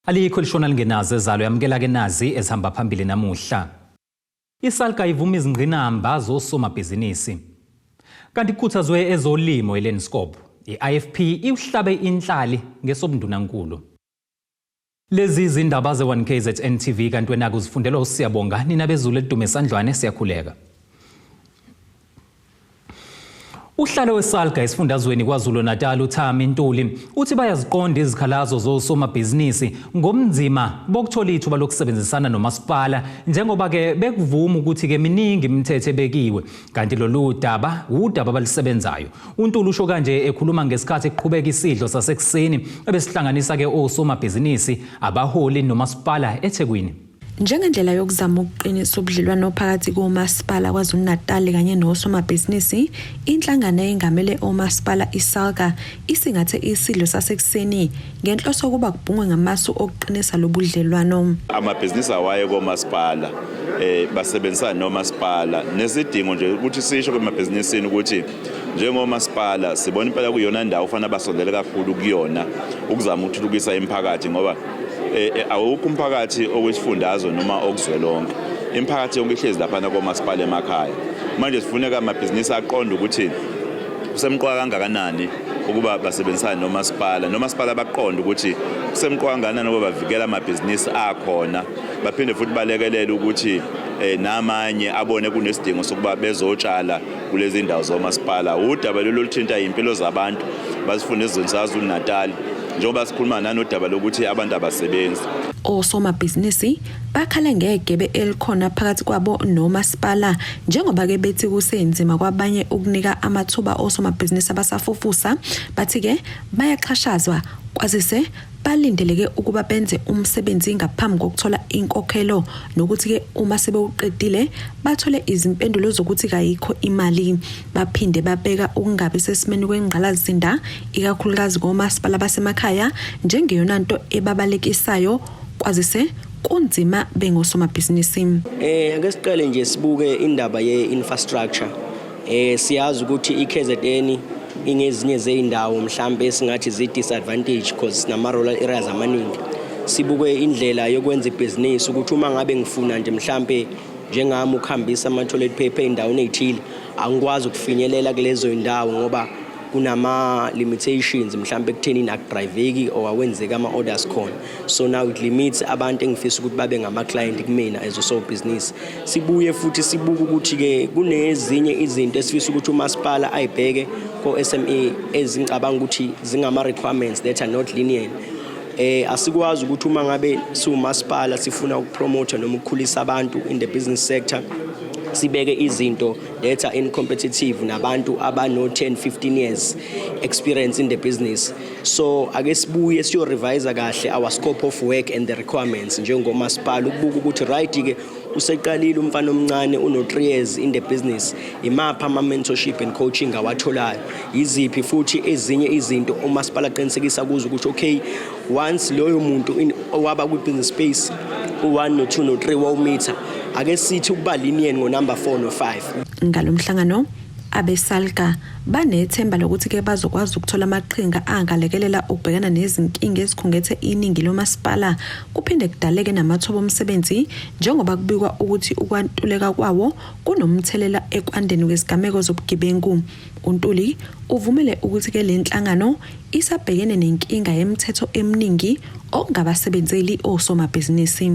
Alikho elishona lingenazo ezalo yamukela ke nazi ezihamba phambili namuhla. ISalga ivuma izingqinamba zosomabhizinisi. Kanti kukhuthazwe ezolimo eLenscope. I-IFP iwuhlabe inhlali ngesobundunankulu. Lezi zindaba ze-1KZN TV kanti wena kuzifundelwa uSiyabonga nina bezulu elidume esandlwane siyakhuleka. Uhlalo weSalga esifundazweni KwaZulu-Natal uThami Ntuli uthi bayaziqonda izikhalazo zosomabhizinisi ngobunzima bokuthola ithuba lokusebenzisana nomasipala njengoba-ke bekuvuma ukuthi-ke miningi imithetho ebekiwe kanti lolu daba wudaba abalisebenzayo. UNtuli usho kanje ekhuluma ngesikhathi kuqhubeka isidlo sasekuseni ebesihlanganisa-ke osomabhizinisi, abaholi nomasipala eThekwini. Njengendlela yokuzama ukuqinisa ubudlelwano phakathi komasipala KwaZulu-Natal kanye nosomabhizinisi, inhlangano eyengamele omasipala iSalga isingathe isidlo sasekuseni ngenhloso yokuba kubhungwe ngamasu okuqinisa lobudlelwano. Amabhizinisi awaye komasipala basebenzisana nomasipala nesidingo nje ukuthi sisho kwemabhizinisini ukuthi njengomasipala sibona impela kuyona ndawo kufanele basondele kakhulu kuyona ukuzama ukuthuthukisa imiphakathi ngoba awukho umphakathi okwesifundazwe noma okuzwelonke, imiphakathi yonke ihlezi laphana komasipala emakhaya. Manje sifuneka amabhizinisi aqonde ukuthi kusemqoka kangakanani ukuba basebenzisane nomasipala, nomasipala baqonde ukuthi kusemqoka kangakanani ukuba bavikele amabhizinisi akhona, baphinde futhi balekelele ukuthi namanye abone kunesidingo sokuba bezotshala kulezi ndawo zomasipala. Udaba lolu oluthinta iy'mpilo zabantu basifunda esizweni saKwaZulu-Natal, njengoba sikhuluma nanodaba lokuthi abantu abasebenzi. Osomabhizinisi bakhale ngegebe elikhona phakathi kwabo nomasipala njengoba-ke bethi kusenzima kwabanye ukunika amathuba osomabhizinisi abasafufusa, bathi-ke bayaxhashazwa kwazise balindeleke ukuba benze umsebenzi ngaphambi kokuthola inkokhelo nokuthi-ke uma sebewuqedile bathole izimpendulo zokuthi kayikho imali. Baphinde babeka ukungabi sesimeni kwengqalasizinda ikakhulukazi komasipala basemakhaya njengeyona nto ebabalekisayo kwazise kunzima bengosomabhizinisi. Ake siqale nje sibuke indaba ye-infrastructure. Siyazi ukuthi i-KZN ingezinye zey'ndawo mhlampe esingathi zi-disadvantage because sinama-rural areas amaningi. Sibuke indlela yokwenza ibhizinisi ukuthi uma ngabe ngifuna nje mhlampe njengami ukuhambisa ama-toilet paper ey'ndaweni ey'thile, angikwazi ukufinyelela kulezo y'ndawo ngoba kunama-limitations mhlampe ekuthenini akudrayiveki or awenzeki ama-orders khona. So now it limits abantu engifisa ukuthi babe ngama-client kumina as usobhizinisi. Sibuye futhi sibuke ukuthi-ke kunezinye izinto esifisa ukuthi umasipala ayibheke ko-SME ezingicabanga ukuthi zingama-requirements that are not lenient. Asikwazi ukuthi uma ngabe siwumasipala sifuna ukupromotha noma ukukhulisa abantu in the business sector sibeke izinto that are incompetitive nabantu abano 10 15 years experience in the business. So ake sibuye siyo revise kahle our scope of work and the requirements njengomasipala ukubuka ukuthi right ke useqalile umfana omncane uno 3 years in the business, imaphi ama mentorship and coaching awatholayo, yiziphi futhi ezinye izinto umasipala aqinisekisa kuzo ukuthi okay once loyo muntu owaba kwi business space u1 no2 no3 wawumitha, ake sithi ukuba lenient ngo number 4 no5. Ngalomhlangano abeSalga banethemba lokuthi-ke bazokwazi ukuthola amaqhinga angalekelela ukubhekana nezinkinga ezikhungethe iningi lomasipala kuphinde kudaleke namathuba omsebenzi njengoba kubikwa ukuthi ukwantuleka kwawo kunomthelela ekwandeni kwezigameko zobugebengu. UNtuli uvumele ukuthi-ke le nhlangano isabhekene nenkinga yemithetho eminingi okungabasebenzeli osomabhizinisi.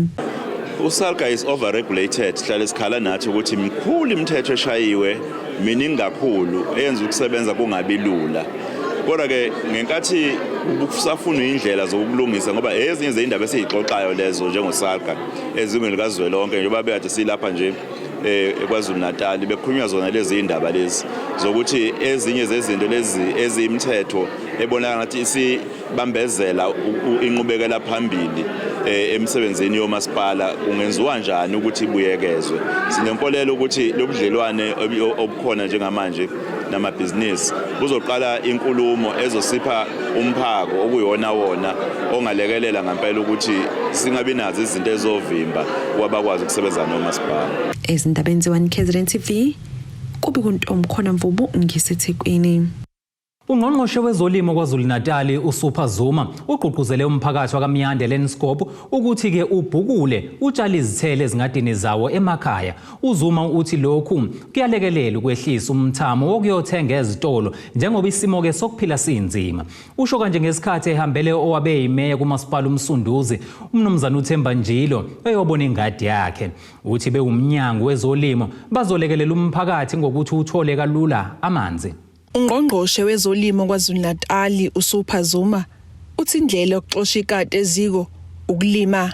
USalga is overregulated, sihlale sikhala nathi ukuthi mikhulu imithetho eshayiwe, miningi kakhulu eyenza ukusebenza kungabi lula. Kodwa-ke ngenkathi kusafuna indlela zokulungisa ngoba ezinye zeyindaba esiyixoxayo lezo njengoSalga ezingweni likazwelonke njengoba bekade silapha nje eKwaZulu Natal bekukhulunywa zona lezi indaba lezi zokuthi ezinye zezinto lezi eziyimthetho ebonakala ngathi isibambezela inqubekela phambili emsebenzini yomasipala kungenziwa njani ukuthi ibuyekezwe. Sinenkolelo ukuthi lobudlelwane obukhona njengamanje namabhizinisi kuzoqala inkulumo ezosipha umphako okuyona wona ongalekelela ngempela ukuthi singabi nazo izinto ezovimba ukuba bakwazi ukusebenza nomasipala. Ezindabeni ze-1 KZN TV kubi kuntomkhona Mvubu ngiseThekwini. Ungqongqoshe wezolimo KwaZulu-Natal uSuper Zuma ugqugquzele umphakathi wakaMiyanda eLenscope ukuthi-ke ubhukule utshale izithelo ezingadini zawo emakhaya. UZuma uthi lokhu kuyalekelela ukwehlisa umthamo wokuyothenga ezitolo njengoba isimo-ke sokuphila sinzima. Usho kanje ngesikhathi ehambele owabe eyimeya kumasipala uMsunduzi uMnumzane uThemba Njilo eyobona ingadi yakhe. Uthi bewumnyango wezolimo bazolekelela umphakathi ngokuthi uthole kalula amanzi. Ungqongqoshe wezolimo KwaZulu-Natal uSuper Zuma uthi indlela yokuxosha ikati eziko ukulima.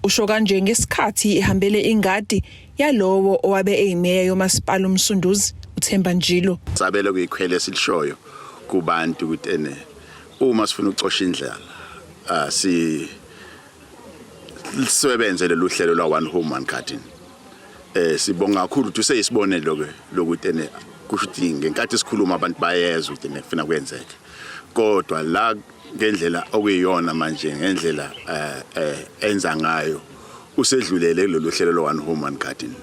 Usho kanje ngesikhathi ehambele ingadi yalowo owabe eyimeya yomasipala uMsunduzi uThemba Njilo. Sabelo kuyikhwele esilishoyo kubantu ukuthi ene uma sifuna ukuxosha indlala si lisebenze lolu hlelo lwa One Home One Garden. Sibonga kakhulu ukuthi useyisibonelo ke lokuthi ene kusho ukuthi ngenkathi sikhuluma abantu bayezwa ukuthi ene kufuna kwenzeke. Kodwa la ngendlela okuyiyona manje ngendlela enza ngayo usedlulele kulolu hlelo lo One Home One Garden.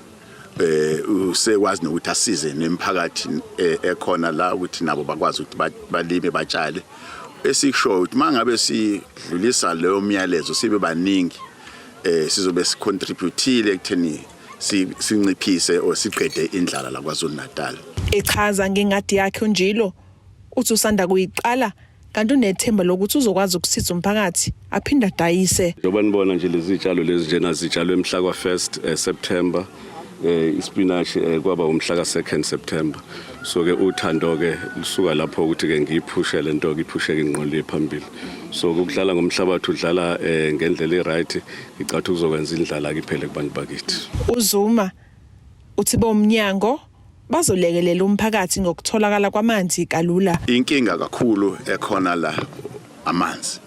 Usekwazi nokuthi asize nemphakathi ekhona la ukuthi nabo bakwazi ukuthi balime batshale. Esikushoyo ukuthi mangabe sidlulisa leyo myalezo sibe baningi sizobe sicontributile ekutheni sinciphise o siqede indlala la KwaZulu Natal. Echaza ngengadi yakhe uNjilo uthi usanda kuyiqala kanti unethemba lokuthi uzokwazi ukusiza umphakathi aphinde adayise. Njengoba nibona nje lezi zitshalo lezi njena zitshalwe mhla kwa 1st September, ispinach kwaba umhla ka 2nd September. So ke uthando ke lisuka lapho ukuthi ke ngiyiphushe lento ngiphusheke ingqondo phambili. So ukudlala ngomhlabathi udlala ngendlela eright, ngicatha ukuzokwenza indlala iphele kubantu bakithi. UZuma uthi bomnyango bazolekelela umphakathi ngokutholakala kwamanzi kalula. Inkinga kakhulu ekhona la amanzi.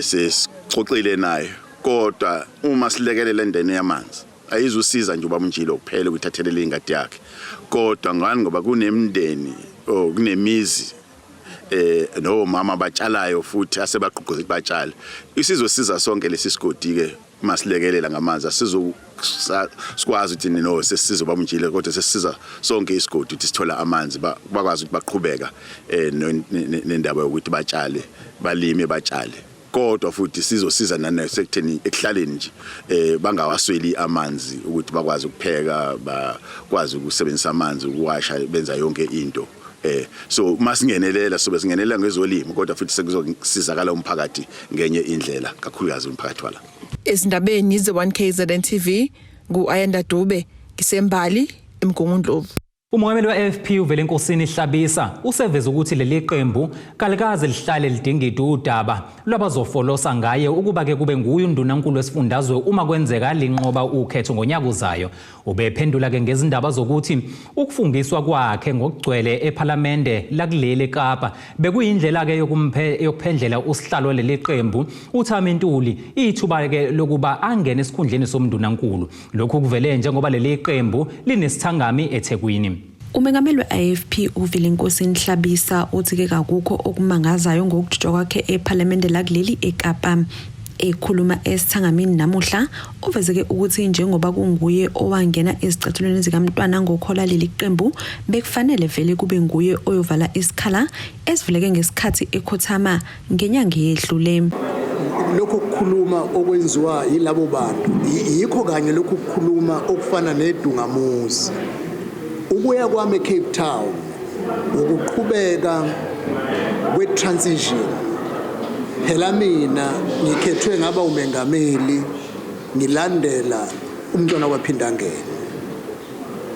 Sesixoxile naye kodwa uma silekelela endeni yamanzi ayizusiza nje ubaba uNjilo kuphela ukuthathelela ingadi yakhe. Kodwa ngani ngoba kunemndeni o kunemizi nomama batshalayo futhi asebagqugquzela batshale. Isizosiza sonke lesi sigodi ke masilekelela ngamanzi asizo sikwazi ukuthi no sesizo bamnjile kodwa sesisiza sonke isigodi ukuthi sithola amanzi bakwazi ukuthi baqhubeka nendaba yokuthi batshale balime batshale. Kodwa futhi sizosiza nasekutheni ekuhlaleni nje bangawasweli amanzi ukuthi bakwazi ukupheka bakwazi ukusebenzisa amanzi ukuwasha benza yonke into. So masingenelela sobe singenelela ngezolimo kodwa futhi sekuzosizakala umphakathi ngenye indlela kakhulukazi umphakathi wala. Ezindabeni ze 1KZN TV ngu-Ayanda Dube ngisembali eMgungundlovu. Umongameli we-AFP uVelenkosini Hlabisa useveze ukuthi leli qembu kalikaze lihlale lidingida udaba lwabazofolosa ngaye ukuba ke kube nguye undunankulu wesifundazwe uma kwenzeka linqoba ukhetho ngonyaka ozayo. Ubephendula ke ngezindaba zokuthi ukufungiswa kwakhe ngokugcwele ePhalamende lakuleli eKapa bekuyindlela ke yokuphendlela usihlalo leli qembu uThami Ntuli ithuba ke lokuba angene esikhundleni somndunankulu. Lokhu kuvele njengoba leli qembu linesithangami eThekwini. Umengameli we-IFP uVelenkosini Hlabisa uthi ke kakukho okumangazayo ngokujutshwa kwakhe ePhalamende lakuleli eKapa. Ekhuluma esithangamini namuhla uvezeke ukuthi njengoba kunguye owangena ezicathulweni zikaMntwana ngokhola leli qembu bekufanele vele kube nguye oyovala isikhala esivuleke ngesikhathi ekhothama ngenyanga eyedlule. Lokho kukhuluma okwenziwa yilabo bantu yikho kanye lokhu kukhuluma okufana nedungamuzi. Ukuya kwami eCape Town ukuqhubeka kwe-transition. Phela mina ngikhethwe ngaba umengameli ngilandela umntwana waphindangene.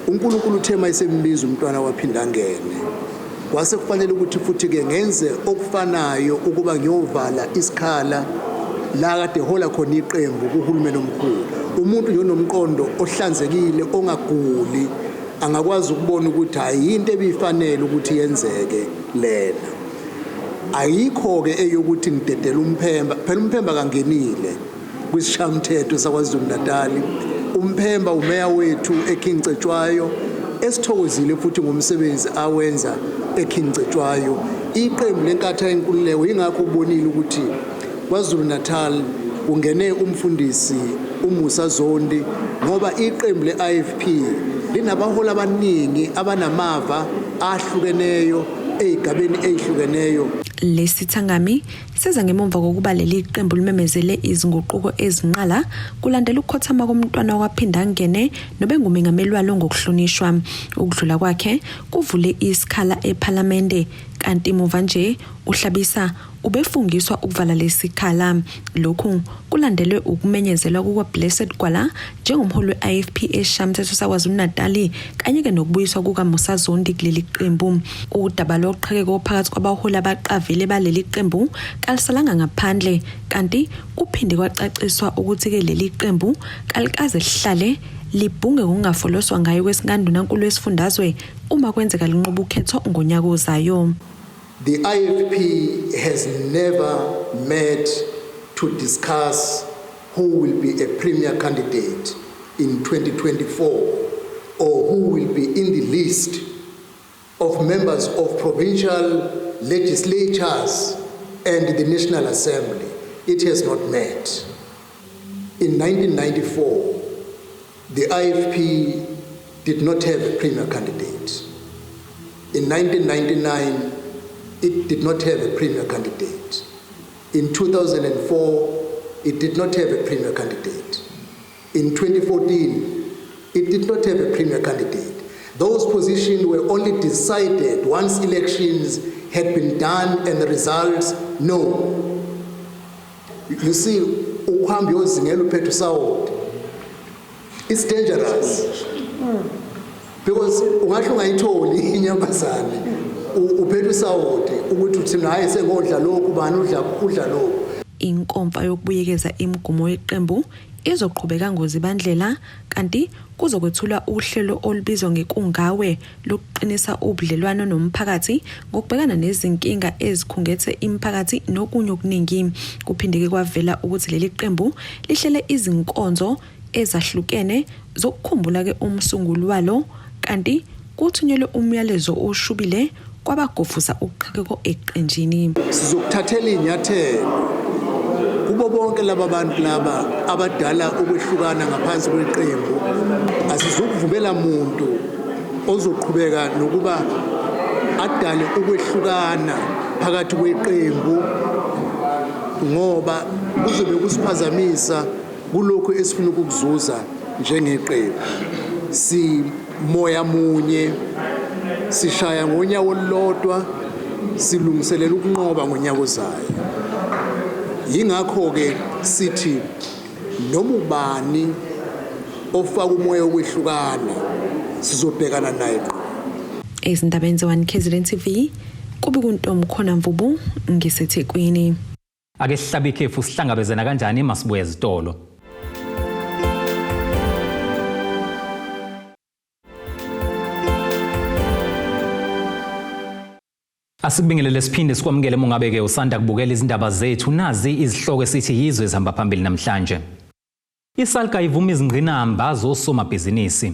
uNkulunkulu uthe mayisembiza umntwana waphindangene kwase kufanele ukuthi futhi ke ngenze okufanayo ukuba ngiyovala isikhala la kade hola khona iqembu kuhulumeni omkhulu. Umuntu nje onomqondo ohlanzekile ongaguli angakwazi ukubona ukuthi hayi into ebifanele ukuthi yenzeke lena. Ayikho ke eyokuthi ngidedela umphemba, phela umphemba kangenile kwisishamthetho saKwaZulu Natal. Umphemba umeya wethu eKing Cetshwayo esithokozile futhi ngomsebenzi awenza eKing Cetshwayo. Iqembu leNkatha Yenkululeko ingakho ubonile ukuthi KwaZulu Natal kungene umfundisi uMusa Zondi ngoba iqembu le-IFP linabaholi abaningi abanamava ahlukeneyo Ey'gabeni ey'hlukeneyo. Lesi thangami seza ngemumva kokuba leli qembu limemezele izinguquko ezinqala kulandela ukukhothama komntwana wakwaPhindangene nobengumengameli walo ngokuhlonishwa. Ukudlula kwakhe kuvule isikhala ePhalamende, kanti muva nje uHlabisa ubefungiswa ukuvala lesi sikhala. Lokhu kulandelwe ukumenyezelwa kukaBlessed Gwala njengomholi we-IFP esishayamthetho saKwaZulu-Natali kanye-ke nokubuyiswa kukaMusa Zondi kuleli qembu. Udaba loqhekeko phakathi kwabaholi abaqavile baleli qembu kalisalanga ngaphandle, kanti kuphinde kwacaciswa ukuthi-ke leli qembu kalikaze lihlale libhunge ngokungafoloswa ngayo kwesikandunankulu wesifundazwe uma kwenzeka linqoba ukhetho ngonyaka ozayo. The IFP has never met to discuss who will be a premier candidate in 2024 or who will be in the list of members of provincial legislatures and the National Assembly. It has not met. In 1994, the IFP did not have a premier candidate. In 1999, it did not have a premier candidate. In 2004, it did not have a premier candidate. In 2014, it did not have a premier candidate. Those positions were only decided once elections had been done and the results known. You see, ukuhamba uyozingela uphethe usawoti, it's dangerous because ungahle ungayitholi inyamazane uphethe usawoti ukuthi uthi mina hayi sengodla lokhu, bani udla lokhu. Inkomfa yokubuyekeza imigomo yeqembu izoqhubeka ngoZibandlela, kanti kuzokwethulwa uhlelo olubizwa ngeKungawe lokuqinisa ubudlelwano nomphakathi ngokubhekana nezinkinga ezikhungethe imiphakathi nokunye okuningi. Kuphinde-ke kwavela ukuthi leli qembu lihlele izinkonzo ezahlukene zokukhumbula-ke umsunguli walo, kanti kuthunyelwe umyalezo oshubile kwabagovuza uqhekeko eqenjini. Sizokuthathela iy'nyathelo kubo bonke laba bantu laba abadala ukwehlukana ngaphansi kweqembu. Asizukuvumela muntu ozoqhubeka nokuba adale ukwehlukana phakathi kweqembu, ngoba kuzobe kusiphazamisa kulokhu esifuna ukukuzuza njengeqembu. Simoya munye, sishaya ngonyawo olulodwa, silungiselela ukunqoba ngonyaka ozayo. Yingakho-ke sithi noma ubani ofaka umoya wokwehlukana sizobhekana naye ngqo. Ezindabeni ze-1 KZN TV, kube kuNtomkhona Mvubu ngiseThekwini. Ake sihlabe ikhefu, sihlangabezana kanjani masibuye ezitolo. Asikubingelele siphinde sikwamukele mungabe-ke usanda kubukela izindaba zethu. Nazi izihloko esithi yizo ezihamba phambili namhlanje. ISALGA ivuma izingqinamba zosomabhizinisi.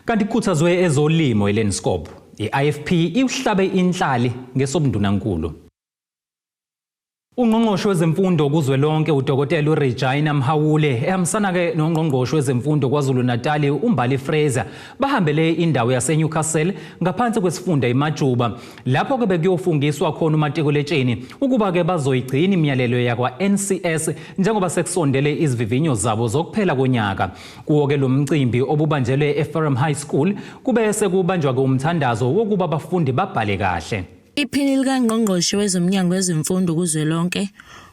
Kanti kukhuthazwe ezolimo eLenscope. I-IFP iwuhlabe inhlali ngesobundunankulu. Ungqongqoshe wezemfundo kuzwelonke uDokotela uRegina Mhaule ehambisana-ke nongqongqoshe wezemfundo KwaZulu-Natali uMbali Fraser bahambele indawo yaseNewcastle ngaphansi kwesifunda iMajuba, lapho-ke bekuyofungiswa khona umatikuletsheni ukuba-ke bazoyigcina imiyalelo yakwa-NCS njengoba sekusondele izivivinyo zabo zokuphela konyaka. Kuwo-ke lo mcimbi obubanjelwe eFerrum High School kube sekubanjwa-ke umthandazo wokuba abafundi babhale kahle. Iphini likaNgqongqoshe wezoMnyango wezeMfundo kuzwelonke,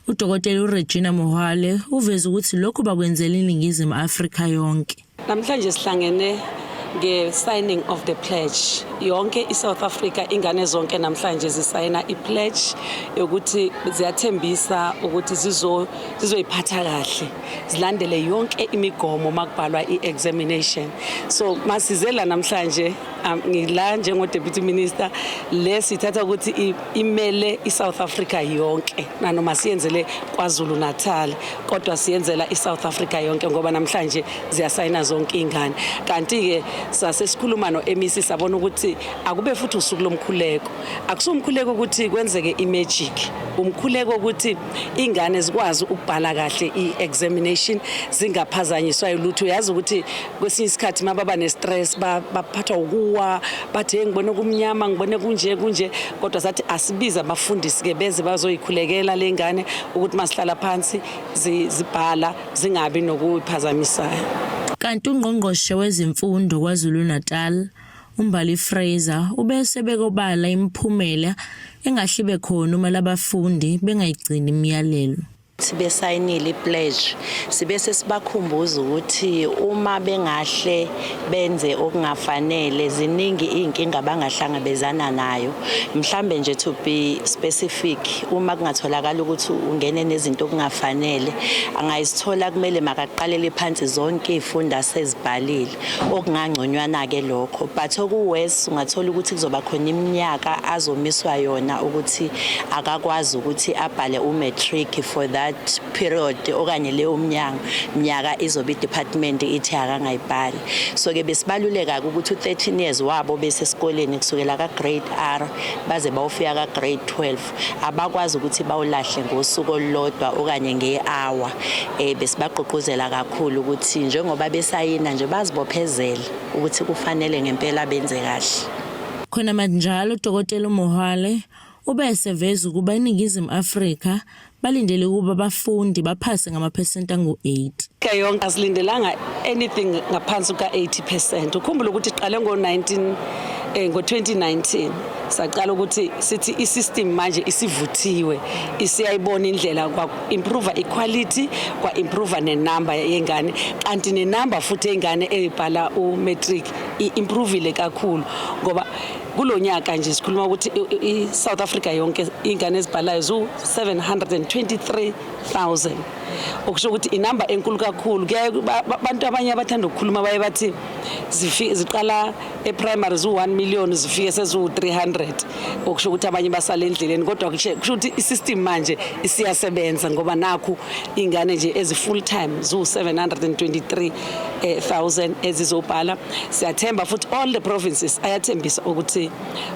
uDokotela uRegina Mohale, uveze ukuthi lokhu bakwenzela iNingizimu Afrika yonke. Namhlanje sihlangene nge-signing of the pledge. Yonke i-South Africa, ingane zonke namhlanje zisayina i-pledge yokuthi ziyathembisa ukuthi zizoyiphatha kahle, zilandele yonke imigomo makubhalwa i-examination. So masizela namhlanje, ngila njengo-deputy minister, le sithatha ukuthi imele i-South Africa yonke, nanoma siyenzele KwaZulu Natal, kodwa siyenzela i-South Africa yonke ngoba namhlanje ziyasayina zonke iy'ngane. Kanti-ke Sase sikhuluma no-MEC, sabona ukuthi akube futhi usuku lomkhuleko. Akusumkhuleko ukuthi kwenzeke imagic, umkhuleko ukuthi ingane zikwazi ukubhala kahle i-examination, zingaphazanyiswa yilutho. Uyazi ukuthi kwesinye isikhathi mababa ne-stress baphathwa ukuwa, bathi, "Hey, ngibone kumnyama, ngibone kunje kunje." Kodwa sathi asibize abafundisi-ke beze bazoyikhulekela le ngane ukuthi masihlala phansi zibhala zingabi nokuyiphazamisayo. Kanti uNgqongqoshe wezeMfundo KwaZulu-Natal, uMbali Fraser, ubese bekobala imiphumela engahle ibe khona uma labafundi bengayigcini imiyalelo. Besayinile ipledge, sibe sesibakhumbuza ukuthi uma bengahle benze okungafanele, ziningi izinkinga abangahlangabezana nayo. Mhlambe nje, to be specific, uma kungatholakala ukuthi ungene nezinto okungafanele, angayisithola kumele makaqalele phansi zonke izifundo asezibhalile, okungangconywana ke lokho. But okuworse, ungathola ukuthi kuzoba khona iminyaka azomiswa yona ukuthi akakwazi ukuthi abhale umatric for that period, okanye leyo mnyaka mnyaka izobe i-department ithi akangayibhali. So ke besibaluleka ukuthi u-13 years wabo besesikoleni kusukela ka-grade R baze bawufika ka-grade 12, abakwazi ukuthi bawulahle ngosuku olulodwa okanye nge-hour. Besibagqugquzela kakhulu ukuthi njengoba besayina nje, bazibophezele ukuthi kufanele ngempela benze kahle. Khona manjalo, uDokotela uMohale ubeseveza ukuba eNingizimu Afrika balindele ukuba abafundi baphase ngamaphesenti angu-80. Ke yonke asilindelanga anything ngaphansi kuka-80%. Ukhumbule ukuthi iqale ngo-19 ngo-2019 saqala ukuthi sithi i-system manje isivuthiwe, isiyayibona indlela kwa improve equality, kwa improve nenumber yengane, kanti nenumber futhi engane ebhala u-matric i-improvile kakhulu, ngoba kulonyaka nje sikhuluma ukuthi i-South Africa yonke ingane ezibhalayo zu 723,000, okusho ukuthi inamba enkulu kakhulu. Kuyaye abantu abanye abathanda ukukhuluma baye bathi ziqala eprimary zu-1 million, zifike seziwu-300, okusho ukuthi abanye basale endleleni. Kodwa kusho ukuthi i-system manje isiyasebenza, ngoba nakhu ingane nje ezi-full time ziwu-723,000 ezizobhala. Siyathemba futhi all the provinces ayathembisa ukuthi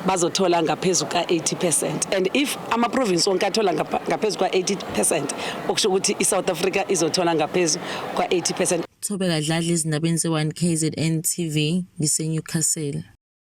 bazothola ngaphezu ka-80%, and if ama-province wonke athola ngaphezu kwa-80%, okusho ukuthi i-South Africa izothola ngaphezu kwa-80%. Thobeka Dladla, ezindabeni ze-1 KZN TV, ngiseNewcastle.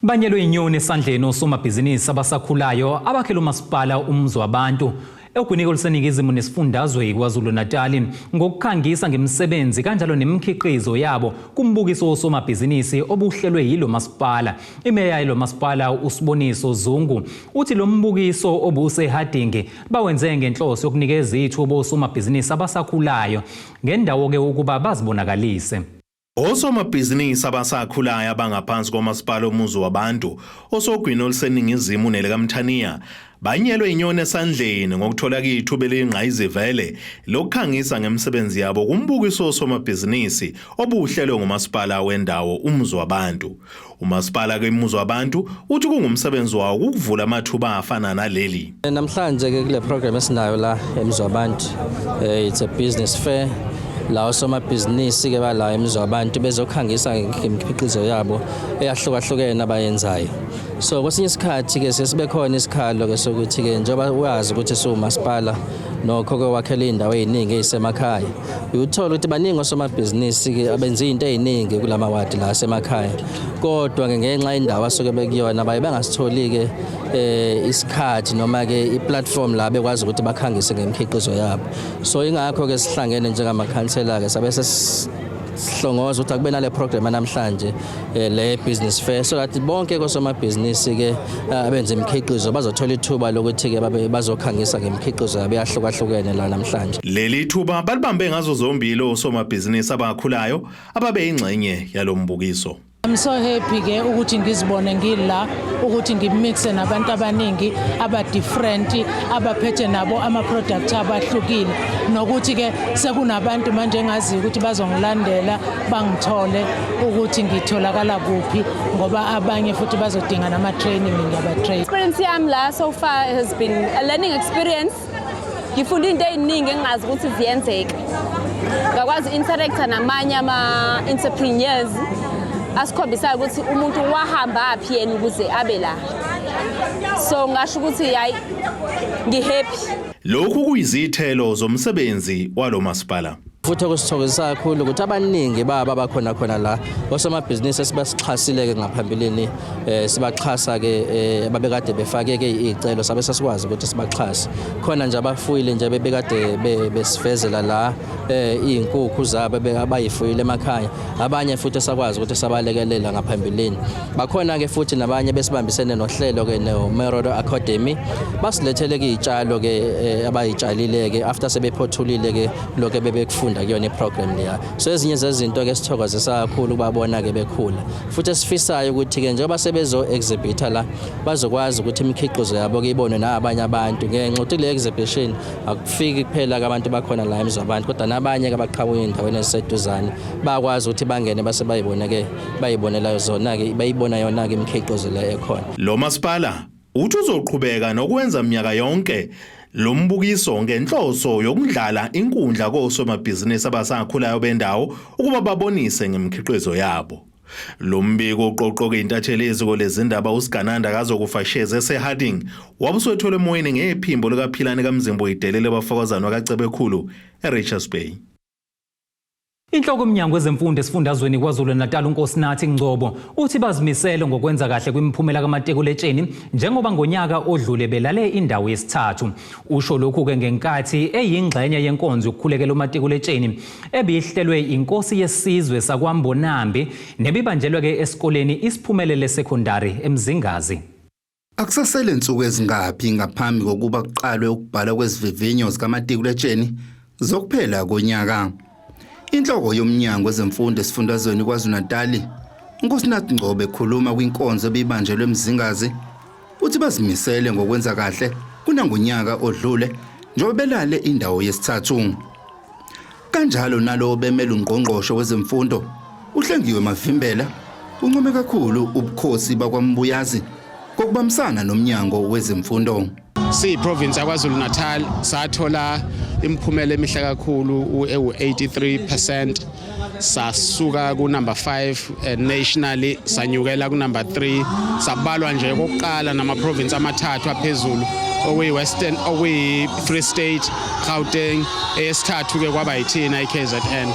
Banyelwe inyoni esandleni osomabhizinisi abasakhulayo abakhela umasipala Umuzi Wabantu ogwini oluseningizimu nesifundazwe KwaZulu-Natali ngokukhangisa ngemisebenzi kanjalo nemikhiqizo yabo kumbukiso wosomabhizinisi obuhlelwe yilo masipala. Imeya yalo masipala uSiboniso Zungu uthi lo mbukiso obuseHarding bawenze ngenhloso yokunikeza ithuba osomabhizinisi abasakhulayo ngendawo-ke ukuba bazibonakalise. Osomabhizinisi abasakhulayo abangaphansi komasipala Umuzi Wabantu osogwini oluseningizimu nelikaMthaniya banyelwe inyoni esandleni ngokuthola ithuba eliyingqayizivele lokukhangisa ngemisebenzi yabo kumbukiso wosomabhizinisi obuhlelwe ngumasipala wendawo Umuzi Wabantu. Umasipala ke Wabantu uthi kungumsebenzi wawo ukuvula amathuba afana naleli. Namhlanje ke kule program esinayo la eMzwabantu, it's a business fair la osomabhizinisi ke bala eMzwabantu bezokhangisa ngemikhiqizo yabo eyahlukahlukene abayenzayo. So kwesinye isikhathi ke sesibe khona isikhalo ke sokuthi ke njengoba uyazi ukuthi siwumasipala, nokho ke wakhela indawo eziningi ezisemakhaya, uyuthola ukuthi baningi osomabhizinisi ke abenza izinto eziningi kulama wadi la asemakhaya, kodwa ke ngenxa yendawo asuke bekuyona baye bangasitholi ke isikhathi noma ke iplatform la bekwazi ukuthi bakhangise ngemikhiqizo yabo. So ingakho ke sihlangene njengamakhansela ke sabe sesihlongoza ukuthi akube nale program namhlanje, le business fair, so that bonke kosomabhizinisi ke abenza imikhiqizo bazothola ithuba lokuthi ke babe bazokhangisa ngemikhiqizo yabo eyahlukahlukene la namhlanje. Leli thuba balibambe ngazo zombili osomabhizinisi abakhulayo ababe ingxenye yalombukiso. I'm so happy ke ukuthi ngizibone ngila, ukuthi ngimixe nabantu abaningi aba different, abaphethe nabo ama product abahlukile, nokuthi ke sekunabantu manje engaziyo ukuthi bazongilandela bangithole ukuthi ngitholakala kuphi, ngoba abanye futhi bazodinga nama training, ngiyaba train. Experience yami la so far has been a learning experience. Ngifunde into ey'ningi engingazi ukuthi ziyenzeka. Ngakwazi u-interacta namanye ama-entrepreneurs. Asikhombisayo ukuthi umuntu wahamba phi yena ukuze abe la. So ngasho ukuthi hayi, ngihappy. Lokhu kuyizithelo zomsebenzi walomasipala. Futhi okusithokozisa kakhulu ukuthi abaningi baba bakhona khona la osomabhizinisi esibasixhasile-ke ngaphambilini, sibaxhasa-ke, babekade befake-ke iy'celo, sabe sesikwazi ukuthi sibaxhase. Khona nje abafuyile nje bebekade besivezela la iy'nkukhu zabo abayifuyile emakhaya, abanye futhi esakwazi ukuthi sabalekelela ngaphambilini. Bakhona-ke futhi nabanye besibambisene nohlelo-ke no-Meroro Academy, basilethele-ke iy'tshalo-ke abayitshalile-ke after sebephothulile-ke lokho bebekufunda kuyona iprogram leya. So ezinye zezinto-ke sithokozisa kakhulu ukubabona-ke bekhula, futhi esifisayo ukuthi-ke njengoba sebezo-exhibitha la, bazokwazi ukuthi imikhiqizo yabo-ke ibonwe nabanye abantu, ngenxa ukuthi kule exhibition akufiki kuphela abantu bakhona la eMzwabantu, kodwa nabanye-ke abaqhamuka ey'ndaweni eziseduzane bayakwazi ukuthi bangene base bayibone-ke, bayibonela zona-ke, bayibona yona-ke imikhiqizo le ekhona. Lo masipala uthi uzoqhubeka nokwenza minyaka yonke lo mbukiso ngenhloso yokundlala inkundla kosomabhizinisi abasakhulayo bendawo ukuba babonise ngemikhiqizo yabo. Lo mbiko uqoqoke intatheli yeziko lezindaba uSigananda kaZokufa Shezi eseHarding, wabuswetholwe emoyeni ngephimbo likaPhilane kaMzimbo idelele bafakazana wakaCebekhulu eRichards Bay. Inhloko yomnyango wezemfundo esifundazweni KwaZulu-Natal uNkosinathi Ngcobo uthi bazimisele ngokwenza kahle kwimiphumela kamatikuletsheni njengoba ngonyaka odlule belale indawo yesithathu. Usho lokhu-ke ngenkathi eyingxenye yenkonzo yokukhulekela umatikuletsheni ebihlelwe inkosi yesizwe sakwaMbonambi nebibanjelwe-ke esikoleni Isiphumelele Secondary eMzingazi. Akusasele nsuku ezingaphi ngaphambi kokuba kuqalwe ukubhalwa kwezivivinyo zikamatikuletsheni zokuphela konyaka. Inhloko yomnyango wezemfundo esifundazweni KwaZulu-Natali, uNkosinathi Ngcobo, ekhuluma kwinkonzo ebibanjelwe eMzingazi, uthi bazimisele ngokwenza kahle kunangonyaka odlule njengoba belale indawo yesithathu. Kanjalo nalowo bemele ungqongqoshe wezemfundo uHlengiwe Mavimbela uncome kakhulu ubukhosi bakwaMbuyazi ngokubambisana nomnyango wezemfundo. Siyi-province yaKwaZulu Natal sathola imiphumela emihle kakhulu ewu-83%, sasuka ku-number 5 nationally, sanyukela ku-number 3, sabalwa nje kokuqala nama-province amathathu aphezulu, okuyi-Western, okuyi-Free State, Gauteng, eyesithathu-ke kwaba yithina i-KZN.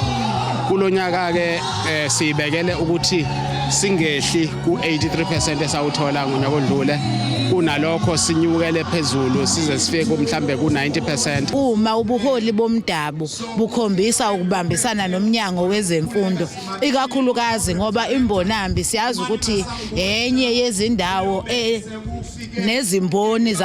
Kulo nyaka-ke siyibekele ukuthi singehli ku-83% esawuthola ngonyaka odlule, kunalokho sinyukele phezulu size sifike mhlambe ku-90%. Uma ubuholi bomdabu bukhombisa ukubambisana nomnyango wezemfundo, ikakhulukazi ngoba iMbonambi siyazi ukuthi enye yezindawo nezimboni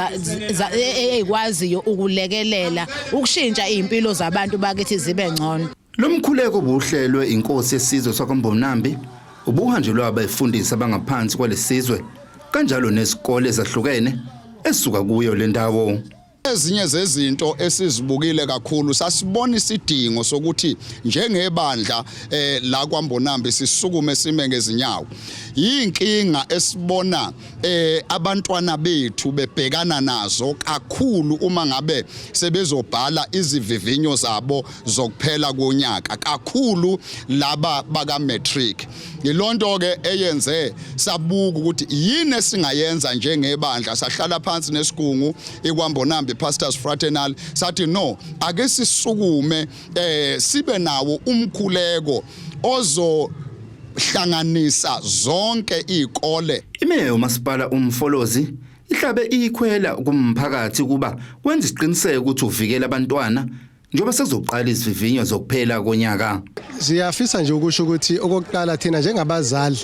eyikwaziyo ukulekelela ukushintsha impilo zabantu bakithi zibe ngcono. Lo mkhuleko obuhlelwe inkosi yesizwe sakwaMbonambi ubuhanjelwe abefundisi abangaphansi kwalesizwe kanjalo nezikole ezahlukene esisuka kuyo le ndawo. Ezinye zezinto esizibukile kakhulu, sasibona isidingo sokuthi njengebandla la kwaMbonambi sisukume sime ngezinyawo. Yinkinga esibona abantwana bethu bebhekana nazo kakhulu uma ngabe sebezobhala izivivinyo zabo zokuphela konyaka, kakhulu laba baka matric. Yilonto ke eyenze sabuka ukuthi yini esingayenza njengebandla. Sahlala phansi nesigungu iKwaMbonambi Pastors Fraternal, sathi no, ake sisukume sibe nawo umkhuleko ozo hlanganisa zonke izikole. Imeya yomasipala uMfolozi ihlabe ikhwela kumphakathi kuba kwenza isiqiniseko ukuthi uvikela abantwana njengoba sekuzoqala izivivinyo zokuphela konyaka. Siyafisa nje ukusho ukuthi okokuqala thina njengabazali,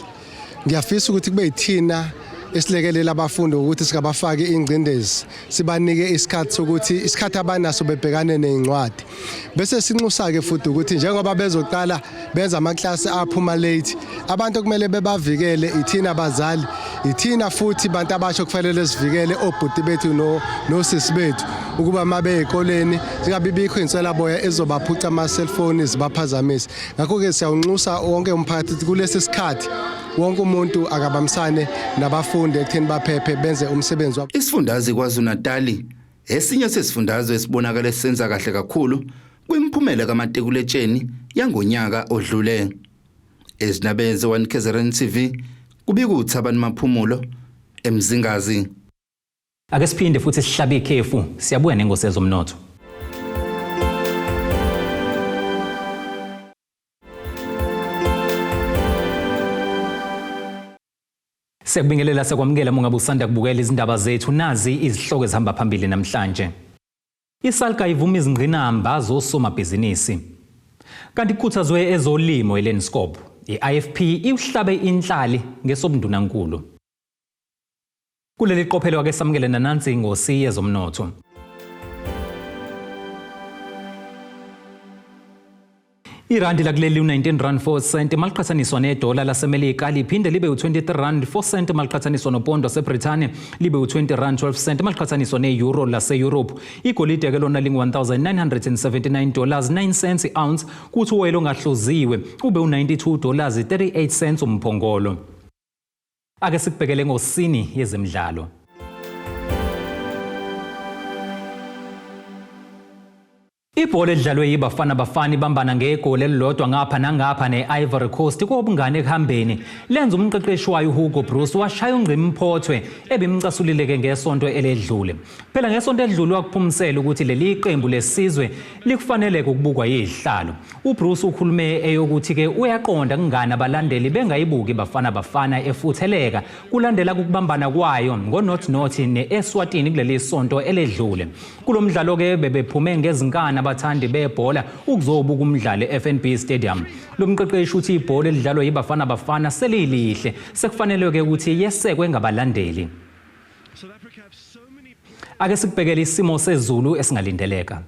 ngiyafisa ukuthi kube yithina esilekelela abafundi ukuthi singabafaki ingcindezi, sibanike isikhathi sokuthi isikhathi abanaso bebhekane nezincwadi. Bese sinxusa ke futhi ukuthi njengoba bezoqala benza amaklasi aphuma late, abantu okumele bebavikele ithina abazali, ithina futhi bantu abasha kufanele sivikele obhuti bethu no nosisi bethu ukuba mabe ezikoleni zingabi bikho inswelaboya ezobaphuca ama cellphone zibaphazamise. Ngakho ke siyawunxusa wonke umphakathi kulesi sikhathi, wonke umuntu akabambisane nabafundi ekutheni baphephe benze umsebenzi wabo. Isifundazwe KwaZulu-Natali esinye sesifundazwe esibonakala senza kahle kakhulu kwimiphumela kamatikuletsheni yangonyaka odlule. Ezindabeni ze-1 KZN TV kubika uThabani Maphumulo eMzingazi. Ake siphinde futhi sihlabe ikhefu, siyabuya nengosi yezomnotho. Siyakubingelela siyakwamukela uma ungabe usanda kubukela izindaba zethu nazi izihloko ezihamba phambili namhlanje. ISalga ivuma izingqinamba zosomabhizinisi. Kanti kukhuthazwe ezolimo eLenscope. I-IFP iwuhlabe inhlali ngesobundunankulu. Kuleli qophelo ake samukele nanansi ingosi yezomnotho. Irandi lakuleli u-19 rand 4 cent maliqhathaniswa nedola laseMelika liphinde libe u-23 rand 4 cent maliqhathaniswa nopondo waseBrithani libe u-20 rand 12 cent maliqhathaniswa ne-euro lase-Europe. Igolide ke lona lingu-1979 dollars 9 cents i-ounce kuthi uwoyela ongahluziwe ube u-92 dollars 38 cents umphongolo. Ake sikubhekele ngosini yezemidlalo. Ibhola elidlalwe yiBafana Bafana ibambana ngegoli elilodwa ngapha nangapha ne-Ivory Coast kobungane ekuhambeni lenza umqeqeshi wayo uHugo Broos washaya ungqimphothwe ebimcasulile-ke ngesonto eledlule. Phela ngesonto elidlule wakuphumisela ukuthi leli qembu lesizwe likufaneleke ukubukwa yizihlalo. UBroos ukhulume eyokuthi-ke uyaqonda kungani abalandeli bengayibuki Bafana Bafana efutheleka kulandela ukubambana kwayo ngo-0-0 ne-Eswatini kuleli sonto eledlule. Kulo mdlalo-ke bebephume ngezinkani abathandi bebhola ukuzobuka umdlalo e-FNB Stadium. Lo mqeqeshi uthi ibhola elidlalwa yiBafana Bafana selilihle, sekufanele-ke ukuthi yesekwe ngabalandeli. Ake sikubhekele isimo sezulu esingalindeleka.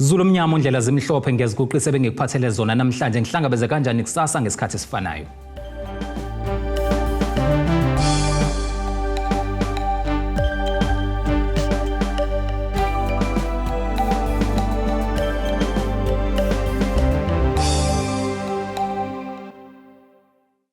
Zulu omnyama ondlela zimhlophe ngeziguqise bengikuphathele zona namhlanje ngihlangabeze kanjani kusasa ngesikhathi esifanayo.